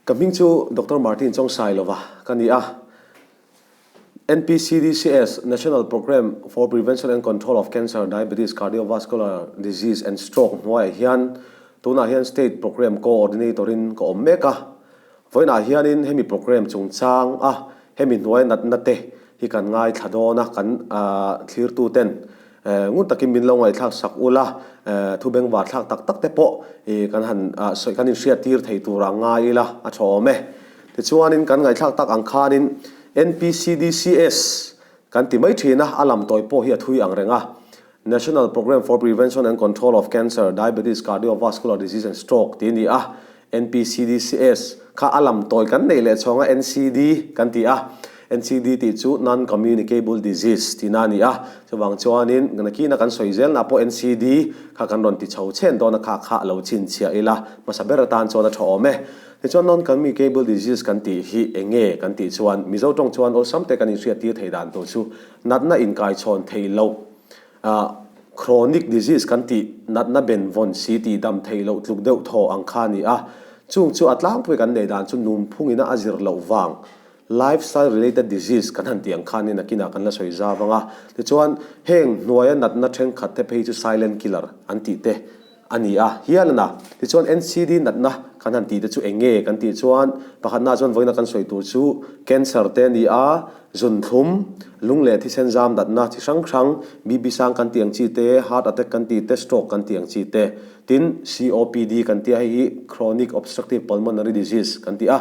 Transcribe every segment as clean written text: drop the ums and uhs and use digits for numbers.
Ka hming chu Doctor Martin Chawngsailova ka ni a. NPCDCS, National Programme for Prevention and Control of Cancer, Diabetes, Cardiovascular Disease and Stroke hnuaiah hian tunah hian State Programme Coordinator in ka awm mek a. Vawiinah hianin hemi programme chungchang a hemi hnuai natna te hi kan ngaithla dawn a, kan thlirtuten Ngun takin min lo ngaihthlak sak ula, thu bengvar thlak tak tak te pawh kan han sawi kan inhriat tir thei tur a ngai ila a tha awm e. Tichuanin kan ngaihthlak tak ang khanin NPCDCS kan ti mai thin a, a lam tawi pawh hi a thui ang reng a. National Programme for Prevention and Control of Cancer, Diabetes, Cardiovascular Disease and Stroke tih a ni a. NPCDCS, kha a lam tawi kan neih leh chhawng a NCD kan ti a, NCD tih chu Non-Communicable Disease tihna a ni a, chuvang chuanin nakina kan sawi zelna pawh NCD kha kan rawn ti chho chhen dawn a kha kha a lo chhinchhiah ila hmasa ber atan chuan a tha awm e. Tichuan Non-Communicable Disease kan tih hi eng nge kan tih chuan Mizo tawng chuan awlsam te kan inhriattir thei dan tur chu natna inkaichhawn theih loh Chronic disease kan tih natna benvawn si tih dam theih loh tluk deuh thaw ang kha a ni a, chung chu a tlangpui kan neih dan chu nunphungina a zir loh vang lifestyle related disease kan han tih ang khanin nakinah kan la sawi zau ang a. Tichuan, heng hnuaia natna thenkhat te phei chu silent killer an tih te a ni a hial a na. Tichuan, NCD natna kan han tih te chu eng nge kan tih chuan pakhatna chuan vawiina kan sawi tur chu cancer te a ni a, Zunthlum, lung leh thisen zam natna chi hrang hrang, BP sang kan tih ang chi te, heart attack kan tih te, stroke kan tih ang chi te, tin COPD kan tih a, hei hi Chronic Obstructive Pulmonary Disease kan tih a,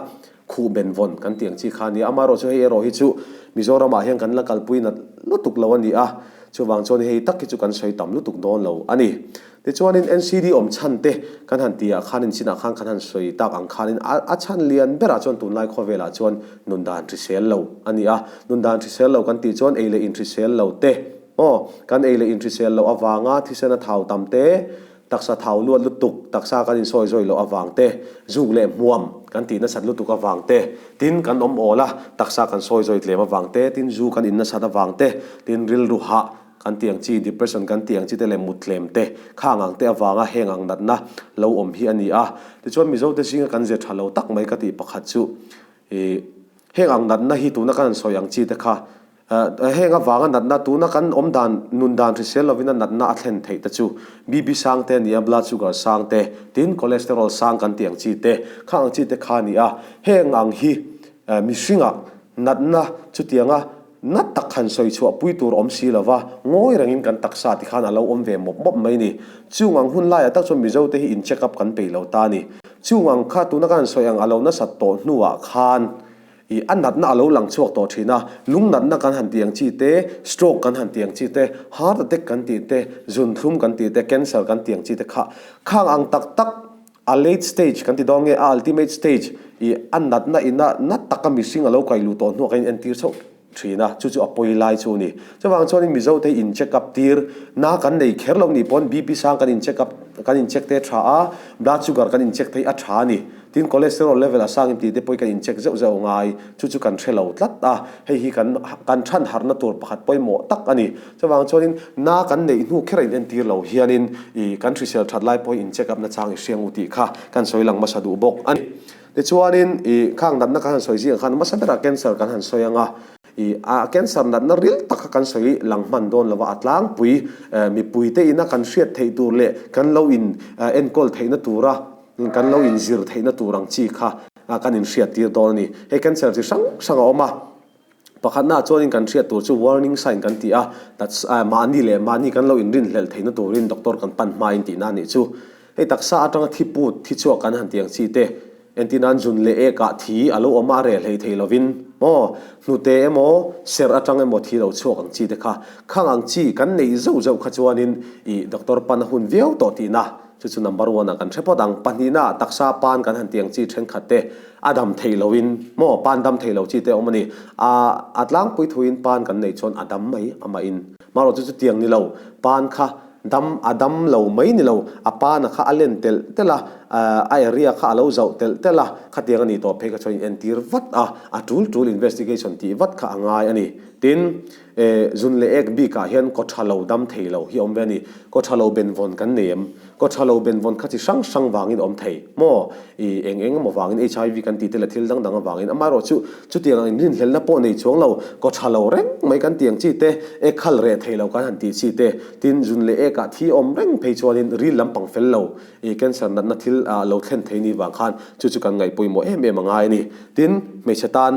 khuh benvawn kan tih ang chi kha a ni a. Amaherawhchu hei erawh hi chu Mizoramah hian kan la kalpui nat lutuk lo a ni a, chuvang chuan hei tak hi chu kan sawi tam lutuk dawn lo a ni. Tichuanin NCD awm chhan te kan han tih ah khan in chinah khan kan han sawi tak ang khanin a chhan lian berah chuan tunlai khawvelah chuan nun dan hrisel lo a ni a. Nun dan hrisel lo kan tih chuan ei leh in hrisel lo te aw kan ei leh in hrisel loh avanga thisen a thau tam te, taksa thau luat lutuk, taksa kan insawi zawi loh avang te, zuk leh hmuam kan tih nasat lutuk avang te, tin kan awm awl a, taksa kan sawi zawi tlem avang te, tin zu kan in nasat avang te, tin rilru hah Kan tih ang chi, depression kan tih ang chi te leh muttlem te, khang ang te avanga heng ang natna lo awm hi a ni a. Tichuan Mizote zinga kan zir tha lo tak mai ka tih pakhat chu ih heng ang natna hi tuna kan han sawi ang chi te kha heng avanga natna tuna kan awm dan nun dan hrisel lovin a natna a thlen theih te chu BP sang te a ni a, blood sugar sang te, tin cholesterol sang kan tih ang chi te, khang ang chi te kha a ni a. Heng ang hi mihringah natna chutianga Na tak han sawi chhuah pui tur awm si lova, ngawi rengin kan taksa ti khan a lo awm ve mawp mawp mai ni. Chung ang hun laiah tak chuan Mizote hi in check up kan peih lo ta ni. Chung ang kha tuna kan han sawi ang a lo nasat tawh hnuah khan i a natna a lo lang chhuak tawh thin a, lung natna kan han tih ang chi te, stroke kan han tih ang chi te, heart attack kan tih te, zunthlum kan tih te, cancer kan tih ang chi te kha khang ang tak tak A late stage kan ti dawn nge a ultimate stage i a natna ina na taka mihring a lo kai luh tawh hnuah kan inentir chauh thin a, chu chu a pawi lai chu a ni. Chuvang chuanin Mizo te in check up tir na kan nei kher lo nih pawn BP sang kan in check up kan in check te tha a, blood sugar kan in check thei a tha a ni. Tin cholesterol level a sang in tih te pawh hi kan in check zeuh zeuh ngai, chu chu kan hre lo tlat a, hei hi kan kan than harhna tur pakhat pawimawh tak a ni. Chuvang chuanin na kan neih hnu kher a in entir lo hianin i kan hrisel that lai pawh hi in check up na chang i hriang u tih kha kan sawi lang hmasa duh bawk a ni. Tichuanin i khang natna kan han sawi zingah khan hmasa berah cancer kan han sawi ang a, i a cancer natna ril tak kha kan sawi lang hman dawn lova a tlangpui mipui te ina kan hriat theih tur leh kan lo in enkawl theihna tura kan lo in zir theihna tur ang chi kha kan in hriat tir dawn a ni. Hei cancer chi hrang hrang a awm a. Pakhatnaah chuanin kan hriat tur chu warning sign kan ti a, that's mahni leh mahni kan lo inrinhlelh theihna turin doctor kan pan hmain tihna a nih chu. Hei taksa atanga thi put, thi chhuak kan han ti ang chi te, entirnan zun leh ekah thi a lo awm a, a reh hlei thei lovin maw, hnute emaw, serh atang emaw thi lo chhuak ang chi te kha, khang ang chi kan neih zeuh zeuh kha chuanin ih doctor pan a hun viau tawh tihna. Chu chu number one ah kan hre phawt ang. Pahnihna ah taksa pan kan han ti ang chi thenkhat te a dam thei lo in maw pan dam thei lo chi te a awm a ni. A a tlangpui thu in pan kan neih chuan a dam mai amah in. Marawh chu chutiang ni lo pan kha dam a dam lo mai ni lo a pan a kha a len telh telh a a area kha a lo zauh telh telh a khatiang a ni tawh phei kha chuan in entir vat a a tul tul investigation tih vat kha a ngai a ni. Tin. E, zun leh ek bikah hian kaw tha lo dam thei lo hi awm ve a ni. Kaw tha lo benvawn kan nei em? Kawthalo benvawn kha chi hrang hrang vangin a awm thei maw? I eng eng emaw vangin HIV kan tih te leh thil dang dang avangin amaherawh chu chutiang ang inrinhlelna pawh nei chuang lo kawthalo reng mai kan tih ang chi te, ek khal reh thei lo kan han tih chi te, tin zun leh ekah thi awm reng phei chuanin ril lampang fel lo i cancer natna thil ah lo thlen thei ni vang khan chu chu kan ngaihpawimawh em em a ngai a ni. Tin, hmeichhe tan.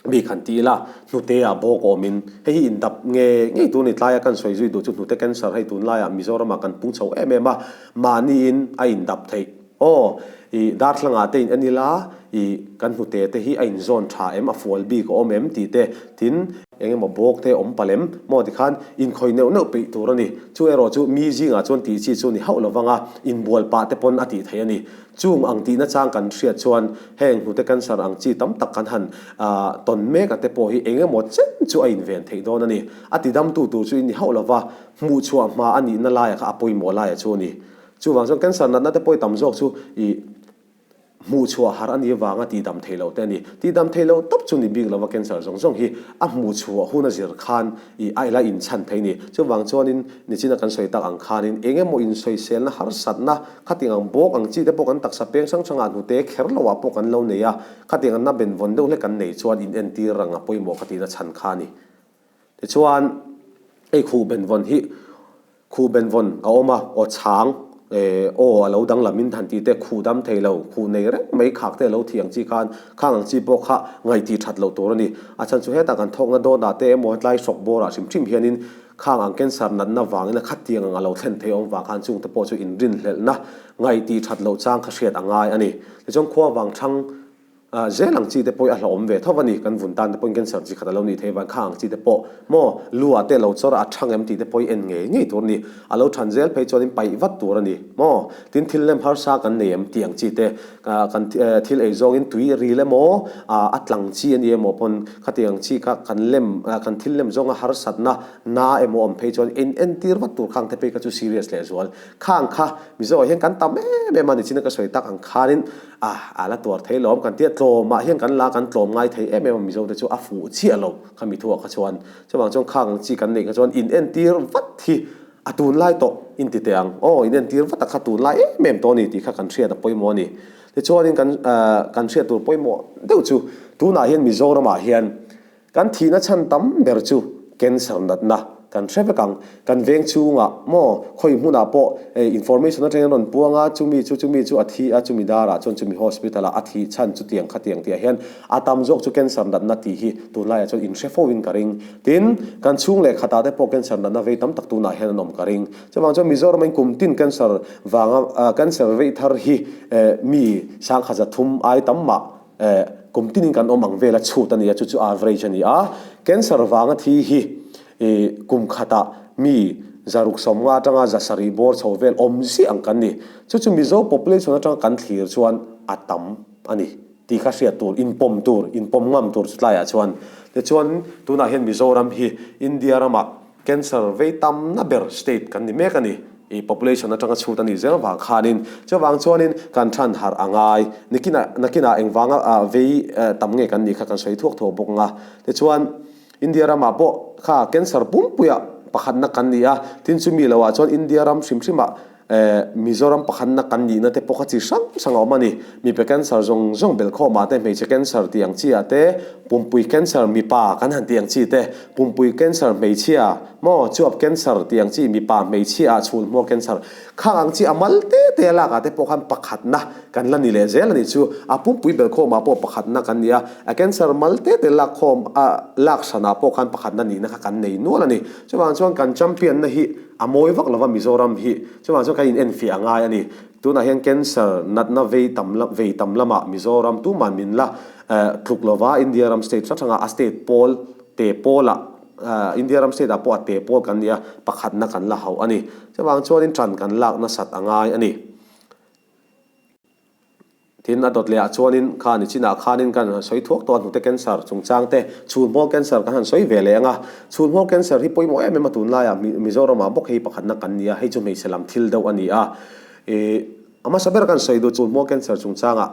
Bik han ti ila, hnute ah bawk awmin hei hi indap nge ngei tur ni tlaia kan sawi zui duh chu hnute cancer hei tunlaiah Mizoramah kan pung chho em em a, mahniin a indap theih. Aw, i darthlangah te in en ila, i kan hnute te hi a inzawn tha em, a fual bik a awm em tih te, tin, eng emaw bawk te awm palh em maw tikhan inkhawih neuh neuh peih tur a ni. Chu erawh chu mi zingah chuan tih chi chu ni hauh lovang a, inbual pah te pawn a tih theih a ni. Chung ang tihna chang kan hriat chuan heng hnute cancer ang chi tam tak kan han tawn mek a te pawh hi eng emaw chen chu a inven theih dawn a ni. A tidamtu tur chu i ni hauh lova, hmuhchhuah hma a nihna laia kha a pawimawh laia chu a ni. Chuvang chuan cancer natna te pawh i tam zawk chu i hmuhchhuah har a nih avanga tihdam theih loh te a ni. Tihdam theih loh tawp chu ni bik lova cancer zawng zawng hi a hmuhchhuah hun a zir khan i a ila inchhan thei a ni. Chuvang chuanin nichina kan sawi tak ang khanin eng emaw insawiselna harsatna Khatiang ang bawk ang chi te pawh kan taksa peng hrang hrangah hnute kher loah pawh kan lo nei a, khatiang an na benvawn deuh hlek kan nei chuan in entir rang a pawimawh ka tihna chhan kha a ni. Tichuan, hei khuh benvawn hi khuh benvawn a awm a, aw chhang eh aw a lo danglam in han tih te, khuh dam thei lo, khuh nei reng mai khak te a lo thih ang chi khan khang ang chi pawh kha ngaih tih that loh tur a ni. A chhan chu hetah kan thawkna dawtah te emaw hetlai hrawk bawrah hrim hrim hianin Khang ang cancer natna vangin a khat tiang ang a lo thlen theih awm vang khan chungte pawh chu inrinhlelhna ngaih tih that loh chang kha hriat a ngai a ni. Tichuan khua vang thang zel ang chi te pawh hi a hlauhawm ve tho a ni. Kan vun tan te pawhin cancer chi khat a lo nih theih vang khang ang chi te pawh maw lu ah te lo chawr a a thang em tih te pawh hi en ngei ngei tur a ni. A lo than zel phei chuanin paih vat tur a ni maw. Tin thil lem harsa kan nei em tih ang chi te kan thil ei zawngin tui ril emaw a tlang chi a ni emaw pawn khatiang chi kha kan lem kan thil lem zawnga harsatna na emaw awm phei chuan en entir vat tur khang te phei kha chu serious leh zual khang kha Mizoah hian kan tam em em a ni chin a ka sawi tak ang khanin a a la tuar thei lawm kan tia tlawmah hian kan la kan tlawm ngai thei em em a Mizo te chu a fuh chiah lo kha mithuah kha chuan chuvang chuan khang ang chi kan neih kha chuan in entir vat hi A tunlai tawh in ti teh ang. Aw, in entir vat a kha tunlai em em tawh a ni tih kha kan hriat a pawimawh a ni. Tichuanin kan kan hriat tur pawimawh deuh chu tunah hian Mizoramah hian kan thihna chhan tam ber chu cancer natna kan hre vek ang. Kan veng chhungah maw khawi hmunah pawh information atangin an rawn puang a, chumi chu chumi chu a thi a, chumi darah chuan chumi hospital ah a thih chhan chutiang khatiang tihah hian a tam zawk chu cancer natna tih hi tunlaiah chuan in hre fo in ka ring. Tin, kan chhung leh khatah te pawh cancer natna vei tam tak tunah hian an awm ka ring. Chuvang chuan Mizoram in kum tin cancer vanga cancer veih thar hi mi sangkhat zathum ai tam mah kum tinin kan awm ang vela chhut a ni a, chu chu average a ni a. Cancer vanga thi hi kum khatah mi zaruk sawmnga atanga zasarih bawr chho vel awm ziah ang kan ni. Chu chu Mizo population atanga kan thlir chuan a tam a ni. Tih kha hriat tur, inpawm tur, inpawm ngam tur chu tlaiah chuan. Tichuan, tunah hian Mizoram hi India ramah cancer vei tamna ber state kan ni mek a ni. I population atanga chhut a nih zel vang khanin. Chuvang chuanin kan than harh a ngai. Nikinah, nakinah engvanga vei tam nge kan nih kha kan sawi thuak thuak bawk ang a. Tichuan, India ramah pawh kha cancer pumpuiah pakhatna kan ni a. Tin, chumi loah chuan India ram hrim hrimah Mizoram pakhatna kan nihna te pawh kha chi hrang hrang a awm a ni. Mipa cancer zawng zawng belhkhawmah te, hmeichhe cancer tih ang chi ah te, pumpui cancer mipa kan han tih ang chi te, pumpui cancer hmeichhia maw, chuap cancer tih ang chi mipa hmeichhia ah chhunhmuar cancer khang ang chi a mal te te a lakah te pawh khan pakhatna kan la ni leh zel a nih chu. A pumpui belhkhawmah pawh pakhatna kan ni a, a cancer mal te te lakkhawm a lak hranah pawh khan pakhatna nihna kha kan nei nual a ni. Chuvang chuan kan champion na hi A mawi vak lova Mizoram hi chuvang chuan kan in enfiah a ngai a ni. Tunah hian cancer natna vei tam lam vei tam lamah Mizoram tuman min la tluk lova India ram state hrang hrangah a state pawl te pawlah India ram state ah pawh a te pawl kan ni a, pakhatna kan la hauh a ni. Chuvang chuanin ṭan kan lak nasat a ngai a ni. Tin, a dawt lehah chuanin kha ni chinah khanin kan han sawi thuak tawh a, hnute cancer chungchang te, chhunhmaw cancer kan han sawi ve leh ang a. Chhunhmaw cancer hi pawimawh em em a tunlaiah Mizoramah bawk hei pakhatna kan ni a, hei chu hmeichhe lam thil deuh a ni a. Ih, a hmasa ber kan sawi duh chhunhmaw cancer chungchangah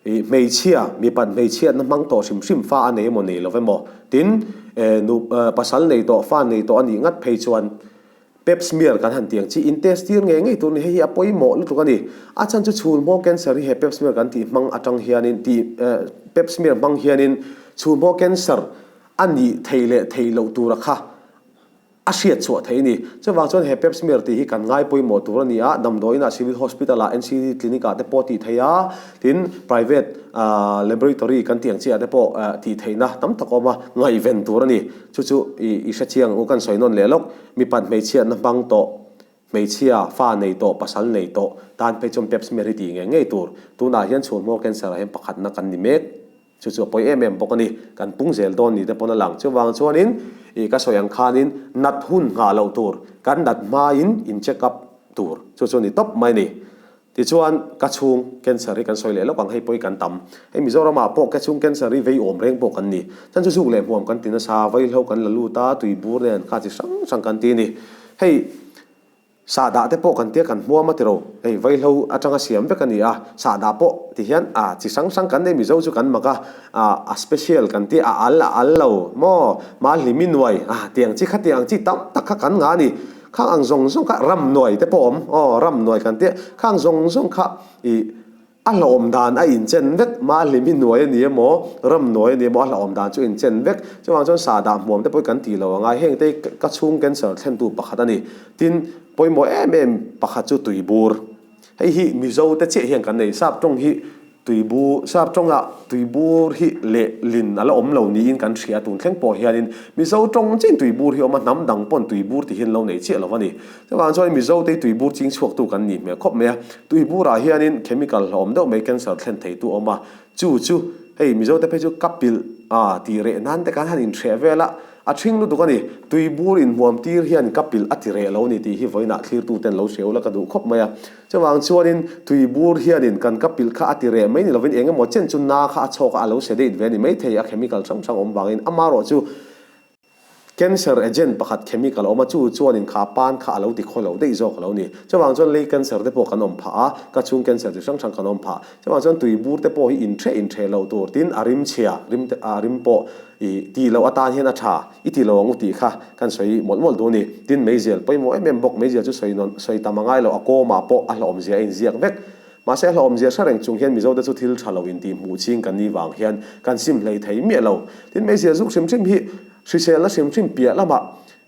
ih hmeichhia, mipat hmeichhiatna hmang tawh hrim hrim fa a nei emaw nei lo emaw, tin, eh nu pasal nei tawh, fa nei tawh a nih ngat phei chuan. Pap smear kan han tih ang chi in test tir ngei ngei tur a ni. Hei hi a pawimawh lutuk a ni. A chhan chu chhunhmaw cancer hi he pap smear kan tih hmang atang hianin tih pap smear hmang hianin chhunhmaw cancer a nih thei leh thei loh tura kha a hriat chhuah thei a ni. Chuvang chuan he pap smear tih hi kan ngai pawimawh tur a ni a, damdawiinah civil hospital ah NCD clinic ah te pawh tih theih a, tin private laboratory kan tih ang chi ah te pawh tih theihna tam tak a awm a, ngaihven tur a ni. Chu chu i hrechiang ang u kan sawi nawn leh lawk. Mipat hmeichhiatna hmang tawh, hmeichhia, fa nei tawh, pasal nei tawh tan phei chuan pap smear hi tih ngei ngei tur. Tunah hian chhunhmaw cancer ah hian pakhatna kan ni mek. Chu chu a pawi em em bawk a ni. Kan pung zel dawn ni te pawn a lang. Chuvang chuanin ih ka sawi ang khanin nat hun nghah loh tur, kan nat hmain in check up tur chu chu a ni tawp mai a ni. Tichuan ka chhung cancer hi kan sawi leh lawk ang, hei pawi kan tam. Hei Mizoramah pawh ka chhung cancer hi vei awm reng pawh kan ni. Chuan chu zuk leh hmuam kan ti nasa, vaihlo kan la lut a, tui bur nen kha chi hrang hrang kan ti a ni. Hei sahdah te pawh kan tia kan hmuam a tiro, hei vaihlo atanga siam vek a ni a, sahdah pawh ti hian a chi hrang hrang kan nei Mizo chu kan mak a, a special kan ti a al a al lo maw, mahlimi nuai a tiang chi kha tiang chi tam tak kha kan ngah a ni. Khang ang zawng zawng kha ram nuai te pawh awm, aw ram nuai kan tia, khang zawng zawng kha ih a hlauhawm dan a inchen vek, mahlim hi nuai a ni emaw, ram nuai a ni emaw a hlauhawm dan chu a inchen vek. Chuvang chuan sahdah hmuam te pawh hi kan tih lo angai, heng te hi ka chhung cancer thlentu pakhat a ni. Tin, pawimawh em em pakhat chu tuibur. Hei hi Mizo te chiah hian kan nei, sap tawng hi tuibur, sap tawngah tuibur hi leh lin a la awm lo niin kan hria a, tun thleng pawh hianin Mizo tawng chiin tuibur hi a awm a, hnam dang pawn tuibur ti hian lo nei chiah lo a ni. Chuvang chuan Mizo te hi tuibur ching chhuaktu kan nih hmel khawp mai a, tuiburah hianin chemical hlauhawm deuh mai cancer thlen theitu a awm a, chu chu hei Mizo te phei chu ka pilh a tih reh nan te kan han inhreh vel a, A ṭhing lutuk a ni. Tuibur inhmuam tir hian ka pilh a ti reh lo ni tih hi vawiinah thlirtuten lo hria ula ka duh khawp mai a. Chuvang chuanin tuibur hianin kan ka pilh kha a ti reh mai ni lovin eng emaw chen chu na kha a chhawk a, a lo sedate ve a ni maithei a chemical hrang hrang awm vangin amarawh chu cancer agent pakhat chemical a awm a, chu chuanin kha pan kha a lo ti khaw lo daih zawk a lo ni. Chuvang chuan lei cancer te pawh kan awm phah a, ka chhung cancer chi hrang hrang kan awm phah. Chuvang chuan tuibur te pawh hi inhreh inhreh loh tur tin a rim chhia, rim te a rim pawh I tih loh atan hian a tha, i ti lo ang u tih kha kan sawi mawlh mawlh duh a ni. Tin, meizial pawimawh em em bawk, meizial chu sawi nawn, sawi tam a ngai lo, a kawmah pawh a hlauhawmzia a inziak vek. Mahse, a hlauhawmzia hre reng chung hian Mizote chu thil tha lo intih hmuh ching kan nih vang hian kan sim hlei thei miah lo. Tin, meizial zuk hrim hrim hi hriselna hrim hrim piah lamah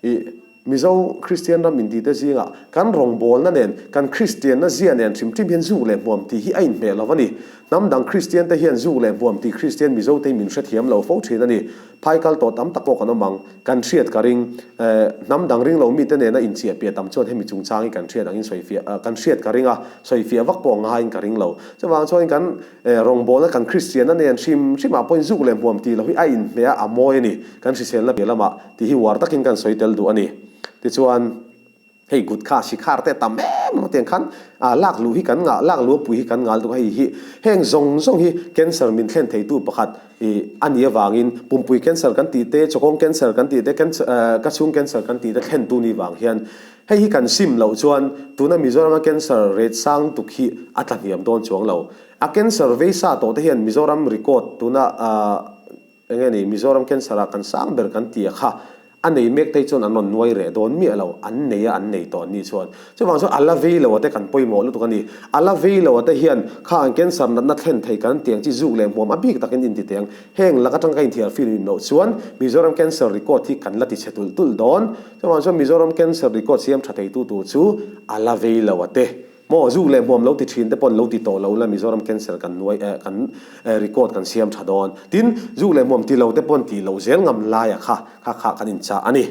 i Mizo Kristian ram intite zingah kan rawngbawlna nen, kan Kristianna zia nen hrim hrim hian zuk leh hmuam tih hi a inhmeh lo a ni. Hnam dang Kristiante hian zuk leh hmuam tih Kristian Mizote hi min hrethiam lo fo thin a ni. Phai kal tawh tam tak pawh kan awm ang. Kan hriat ka ring. Hnam dang ring lo mite nena inchiah piah tam chuan hemi chungchang hi kan hriat angin sawifiah kan hriat ka ring a, sawifiah vak pawh ngaiin ka ring lo. Chuvang chuan kan rawngbawlna kan Kristianna nen hrim hrimah pawhin zuk leh hmuam tih lo hi a inhmeh a, a mawi a ni. Kan hriselna piah lamah Tih hi uar takin kan sawi tel duh a ni. Tichuan, hei gutkha sikhar te tam em em tiang khan ah lak luh hi kan ngah, lak luh a pui hi kan ngal tuk a hei hi. Heng zawng zawng hi cancer min thlen theitu pakhat ih a nih avangin pumpui cancer kan tih te, chawkawng cancer kan tih te, cancer ka chhung cancer kan tih te thlentu nih vang hian hei hi kan sim loh chuan tuna Mizorama cancer rate sang tuk hi a tla hniam dawn chuang lo. A cancer vei sa tawh te hian Mizoram record tuna ah Enge ni, Mizoram cancer ah kan sang ber kan ti a kha, a nei mek te chuan an rawn nuai reh dawn miah lo, an nei a an nei tawh an nih chuan. Chuvang chuan a la vei lo a te kan pawimawh lutuk a ni. A la vei lo a te hian kha an cancer natna thlen thei kan tiang chi zuk leh hmuam a bik takin in ti teng. Heng lak atang ka inthiar fim hlim loh chuan Mizoram cancer record hi kan la ti chhe tulh tulh dawn. Chuvang chuan Mizoram cancer record siam tha theitu tur chu a la vei lo a te. Maw zuk leh hmuam lo ti thin te pawn lo ti tawh lo la Mizoram cancer kan nuai eh kan record kan siam tha dawn. Tin, zuk leh hmuam ti lo te pawn tih loh zel ngam laia kha kha kha kan inchah a ni.